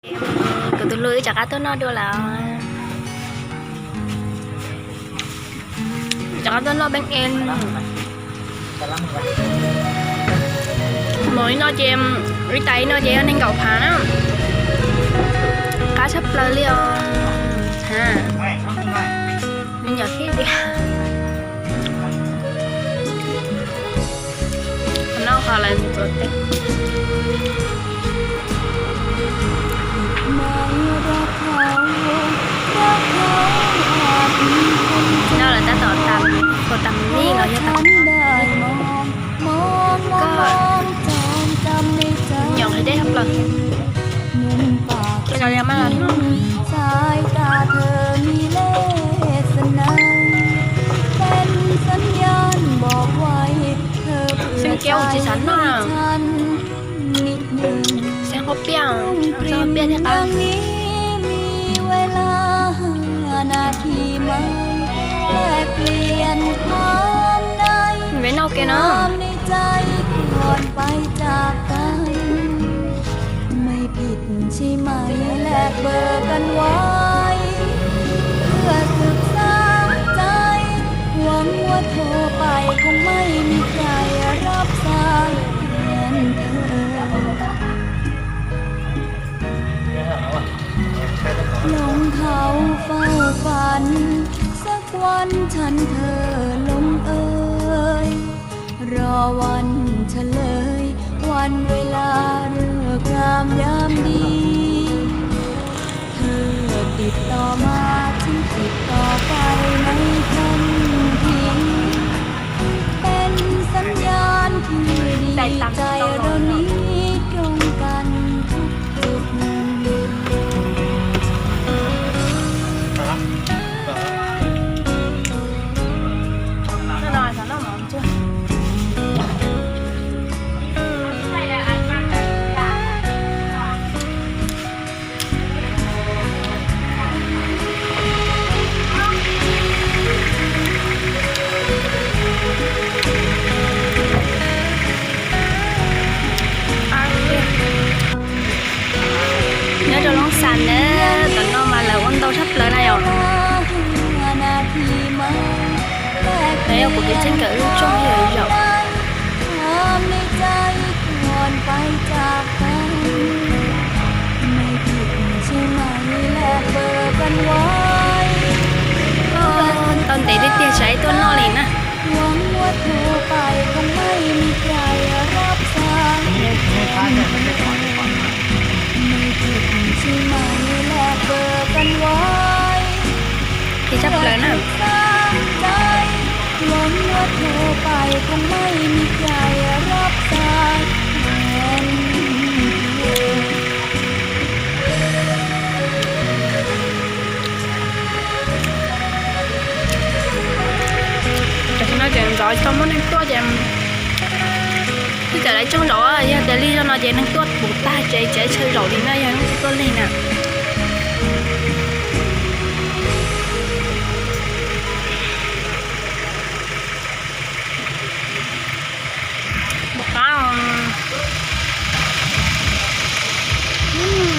Kuv tus hlub wb rov qab tuaj noj dua lawm. Rov qab tuaj noj peeb en. Mus ib no ces, ib tas ib no ces yog nees nkaum phav na. Qab tshaj plaws li os. Me nyuam thiab tias. Qhov no qhov lawv ntxuav tes. No lawv tab tom tas, puas tas me los yog tas koj. Nyom qhov dej hab plaws. Ua no li mas los. Xeeb kiab tsis xav noj. Xeeb qhov piaj, xeeb qhov piaj thiaj qab. Ve noj ke no.ลงเขาเฝ้าฝัน สักวันฉันเธอลงเอย รอวันเฉลย วันเวลาฤกษ์งามยามดี เธอติดต่อมา ฉันติดต่อไปในทันที เป็นสัญญาณที่ดีใจเรานี้ตรงกันทุกจุด Nyob rau Loob Xas na, tam no mas lawv ua ntau tshaj plaws na yom. Lawv yog kuv tus kheej kawm lub rooj ib yam zaum. Tau ntev tiag tiag tsis tuaj noj li na. Thiab tshaj plaws na. Tam sim no ces nrov tsis tau muaj neeg tuaj ces twb txawm lawv tsoog zaum, yog tias li zog no ces neeg tuaj puv tag tsev tsev tsawg zaum li na, yog neeg tuaj lig na.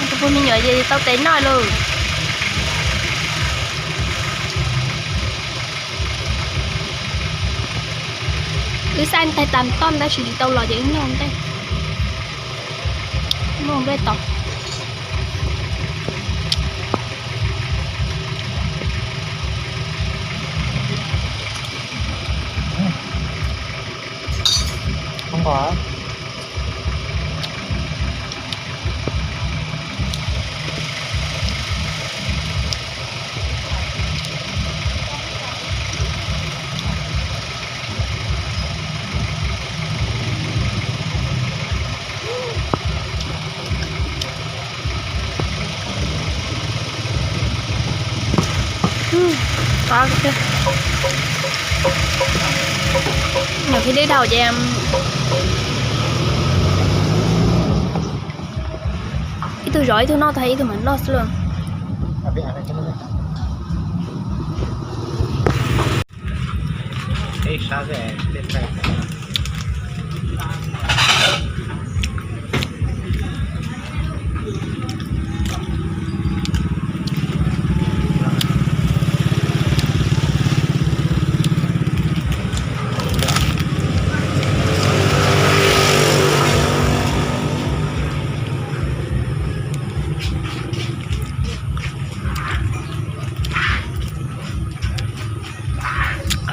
Tus pug me nyuam ces tau tes noj lawm. Wb xaij nteg tag toj tab sis tsis tau los ces wb noj ntej, noj nplej tos. Nyuam qhuav deb dhau ces ib tug zov ib tug noj, tag ib tug mam noj xwb lauj.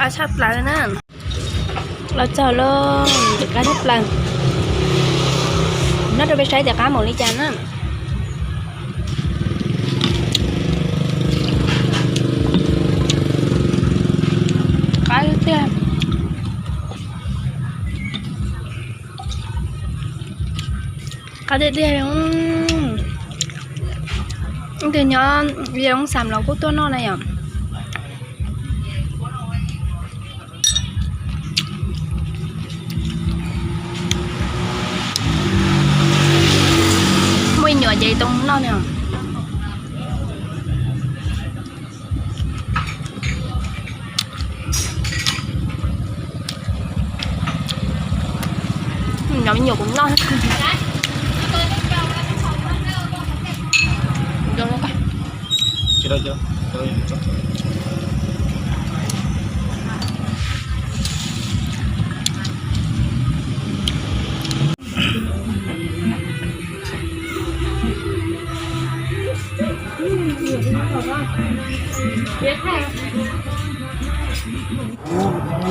Qab tshaj plaws na. Los txog lawm, qab tshaj plaws. Noj rau peb saib tias qab npaum li cas na. Qab tiag. Qab tiag tiag. Leej twg nyob Vias Looj Xam los kuj tuaj noj na yom. Muaj ib nyuam ces tau noj na. Nyob me nyuam kuv noj.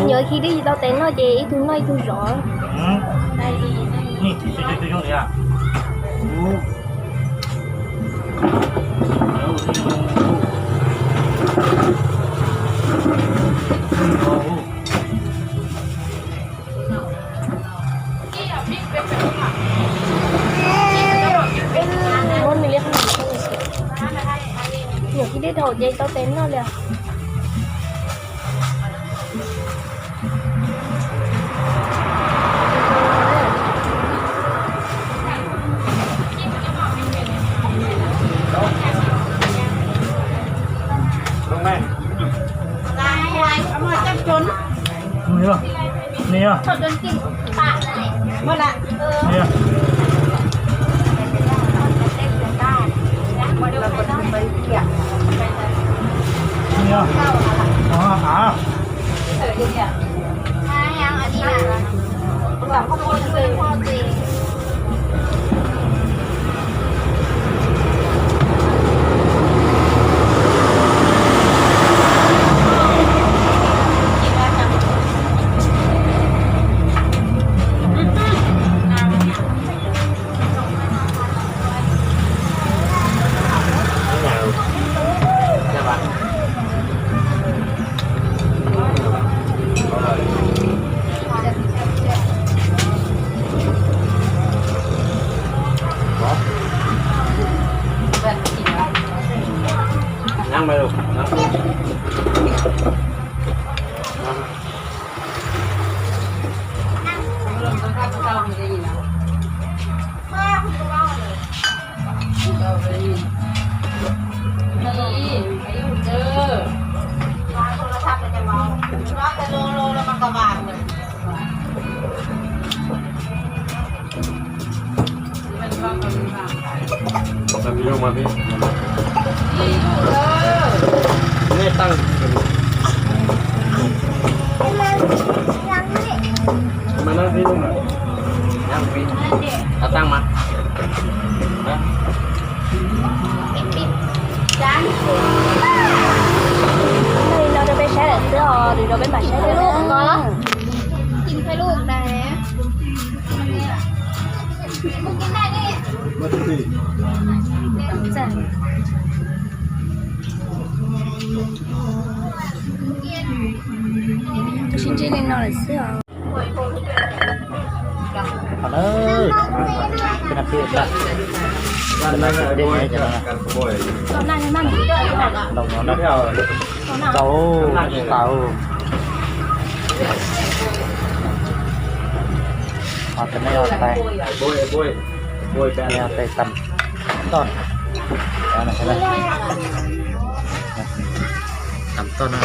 Yog khi twb tsis tau tes noj ces ib tug noj ib tug zov. Nyuam qhuav dib dhau ces tau tes noj li. Noj rau peb saib lawm xwb os, lwm zaus peb mam saib dua. Sib ntsib li no lawm xwb os. Tau, tsis tau. Ho tes nej tes, tes tam toj. Tam toj no.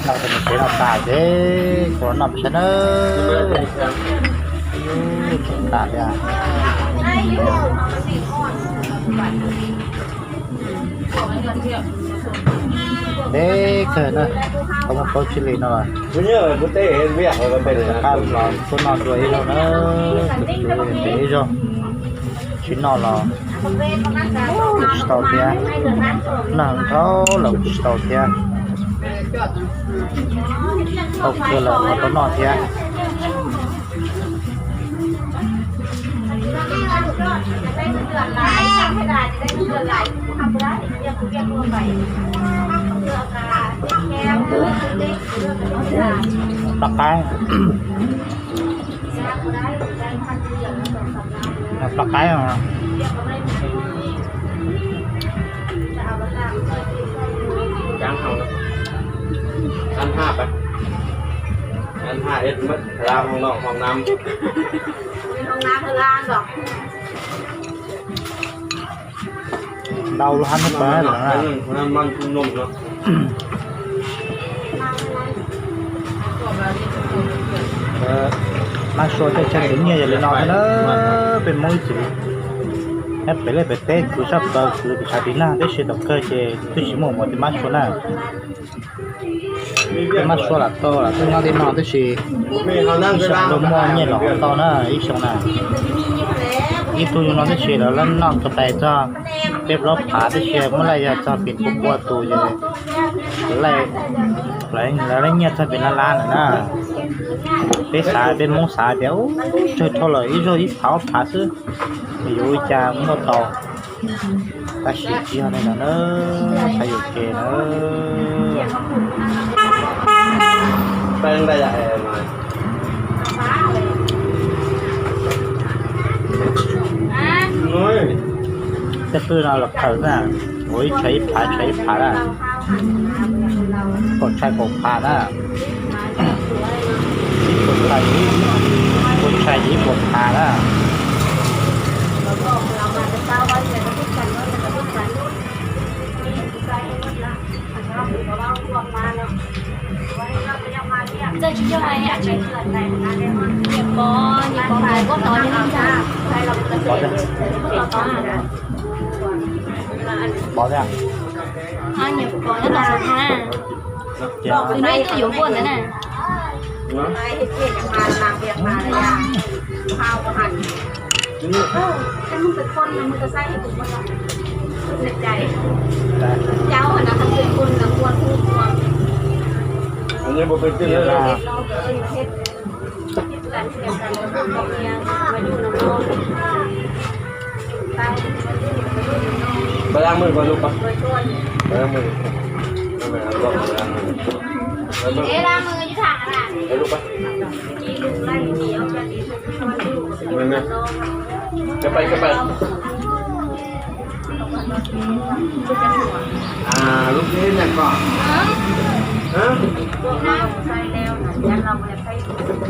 Noj tes no tas ces kuv noj peb saib nawb. Tseem tas li. Deb kawg na, tau muaj plaub tsib li no. Qab los tuaj noj dua ib zaug na, tus hlub ib zaug. Tsis noj los tsis tau thiab, noj dhau los tsis tau thiab. Tau kawg lawm, ua tau noj thiab. Plab qaib. Plab qaib. Ntau lub hab nub pab lawm na. Mab sua tej tsawg tus nyiaj yog li no thiab na. Peb Hmoob ib txwm nyob pem liaj pem teb khwv sab plaws khwv pes tshav tiv nag tab sis thaum kawg ces twb tsis muaj mov tej mab sua na. Tej mab sua lam tau lam tuaj nyob tej no tab sis ib xyoo luag muaj nyiaj los tau na ib xyoo na. Ib tug no tab sis lawv noj tau pais txog peb plaub phav tab sis muab laij yog txog pem pua pua tus ces lawv laij nyiaj txog pem lab lab lawm na. Peb xav peb Hmoob xav tias ub tsawg dhau lawm ib zaug ib phav ob phav xwb, yuav ua cas muaj tau. Tab sis tsis yog li ntawd na, xav yuam kev na. Tej qwj no los khaws na, ua ib tshav ib phav tshav ib phav na, kaum tshav kaum phav na. Ib puas tshav, ib puas tshav ib puas phav na. Pov thiab. Tus no ib tug yuav npuaj ntawd na.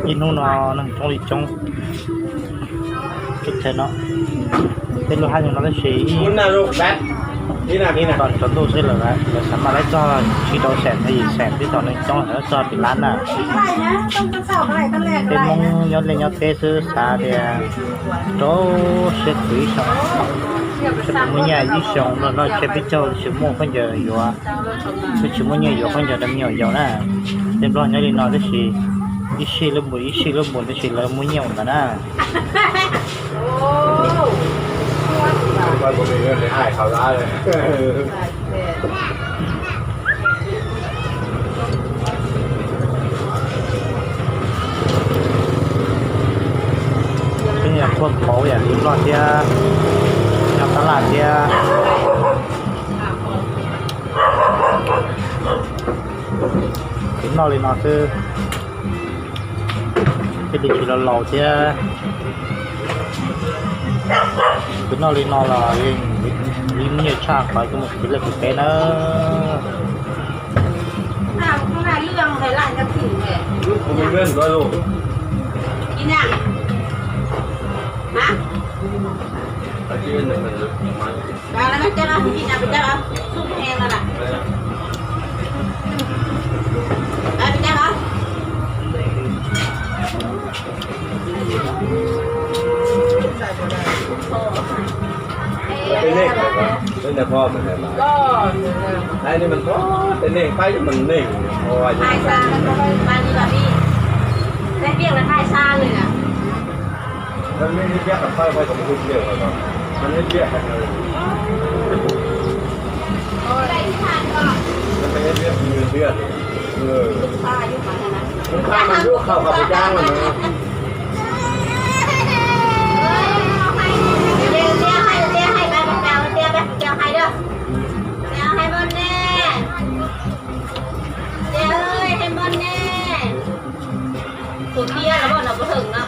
Ib hnub no neeg coob li coob. Teb chaws no, tej lub hab zoo no tab sis ib tom tsaus ntuj xwb lawm, lawv xav mas lawv txog tsib rau xees yim xees twb tau neeg coob lawm, txog pem lab na. Peb Hmoob nyob liaj nyob teb xwb xav tias rau siab khwv ib xyoo, tsis muaj nyiaj ib xyoo no noj tsiab peb caug tsis muaj khaub ncaws yuav, twb tsis muaj nyiaj yuav khaub ncaws rau me nyuam yaus na. Tej Nplog nyob li no tab sis ib sij lub npus ib sij lub npus tab sis lawv muaj nyiaj ntawd na. Peb nyuam qhuav pauv yam li Nplog thiab, nyob tab laj thiab. Kuv noj li no xwb, peb li tsis laus laus thiab. Kuv noj li no los li muaj nyiaj tshaj qhov kuv mus khwv liaj khwv teb na. Tej neeg, tej neeg poj, tej neeg, tej neeg paj, tej neeg, Tus pha yus mas na. Tus pha mas yus qhov qhov pus cang mas na. Tias hais, tias hais, ba ba ba tias ba tias hais da. Tias hais npoj ne. Tias ơi, hais npoj ne. Tus tias los nov kuv hwm no.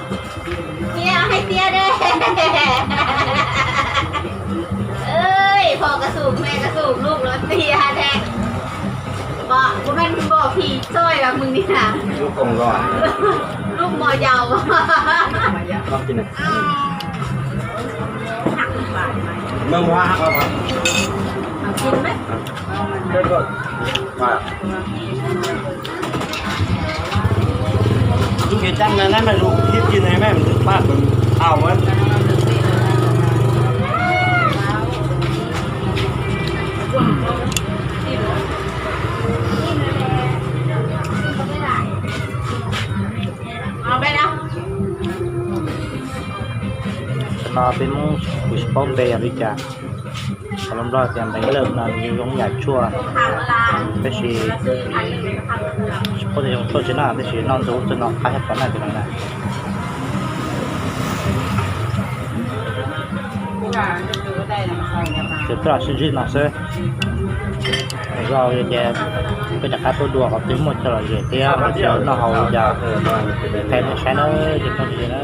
Tias hais tias de. Ơi, pho koj xum, me koj xum, lub no tias de. Pom kuv pheej npoj phim txoj los mws ni na. Lub koom los. Lub mos yaus. Mws mos. Lub kev cam na, nab mas lus thiab ci ne, mej pab au. Tam no peb Hmoob kuv tsis paub npe yog li cas, qhov lus Nplog tias npe lawm no nws zoo yam tshuaj, tab sis tsis paub tias zoo tshuaj tsi na, tab sis noj ntxuav txog no qab thiab pom na ces no na. Ces peb los sib ntsib no xwb. Zoo li tias peb rov qab tuaj dua qhov twg muaj chaw lom zem thiab muaj chaw noj haus li cas, qhia nej saib na, ces phooj ywg na.